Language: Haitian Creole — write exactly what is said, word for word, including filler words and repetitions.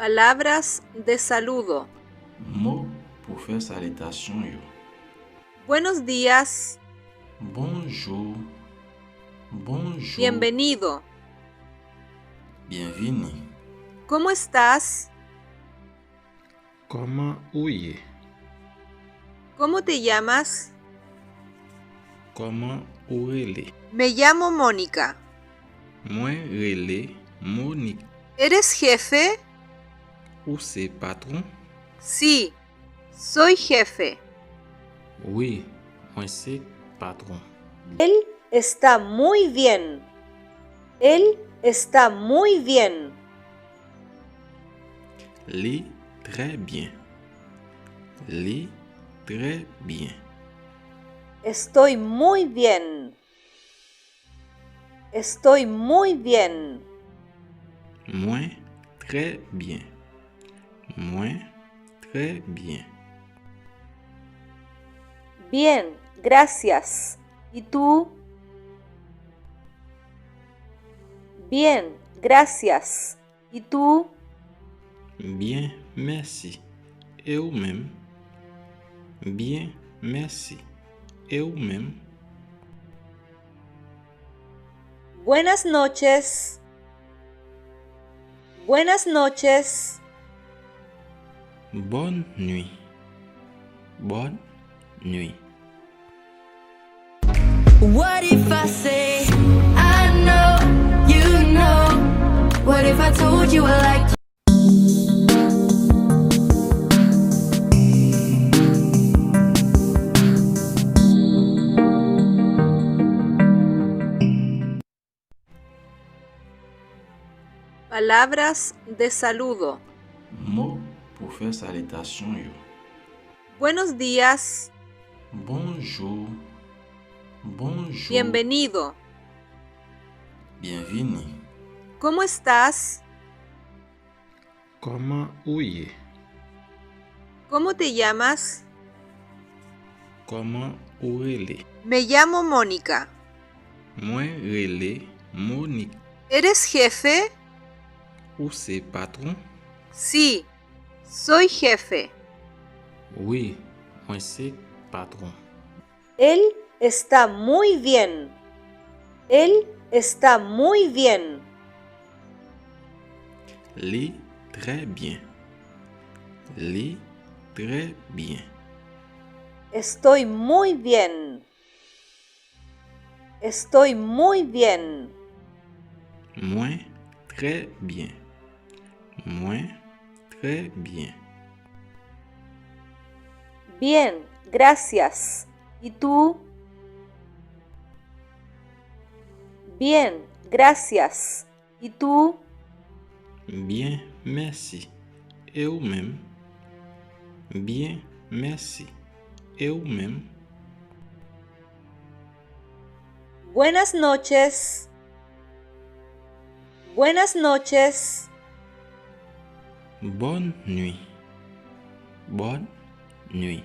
Palabras de saludo. Mo pou fè salitasyon yo. Buenos días. Bonjou. Bonjou. Bienvenido. Byenvini. ¿Cómo estás? Kòman ou ye? ¿Cómo te llamas? Kòman ou rele? Me llamo Mónica. Mwen rele Monik. ¿Eres jefe? Ou se patwon? Sí, soy jefe. Wi, mwen se patwon. Él está muy bien. Él está muy bien. Li trè byen. Li trè byen. Estoy muy bien. Estoy muy bien. Mwen trè byen. Mwen trè byen. Bien, gracias. ¿Y tú? Bien, gracias. ¿Y tú? Byen, mèsi. E ou menm? Byen, mèsi. E ou menm? Buenas noches. Buenas noches. Bòn nwi. Bòn nwi. What if I say, I know, you know? What if I told you I like you? Palabras de saludo. Mo pou fè salitasyon yo. Buenos días. Bonjou. Bonjou. Bienvenido. Byenvini. ¿Cómo estás? Kòman ou ye? ¿Cómo te llamas? Kòman ou rele? Me llamo Mónica. Mwen rele Monik. ¿Eres jefe? Ou se patwon? Sí, soy jefe. Wi, mwen se patwon. Él está muy bien. Él está muy bien. Li trè byen. Li trè byen. Estoy muy bien. Estoy muy bien. Mwen trè byen. Mwen trè byen. Bien, gracias. ¿Y tú? Bien, gracias. ¿Y tú? Byen, mèsi. E ou menm? Byen, mèsi. E ou menm? Buenas noches. Buenas noches. Bòn nwi. Bòn nwi.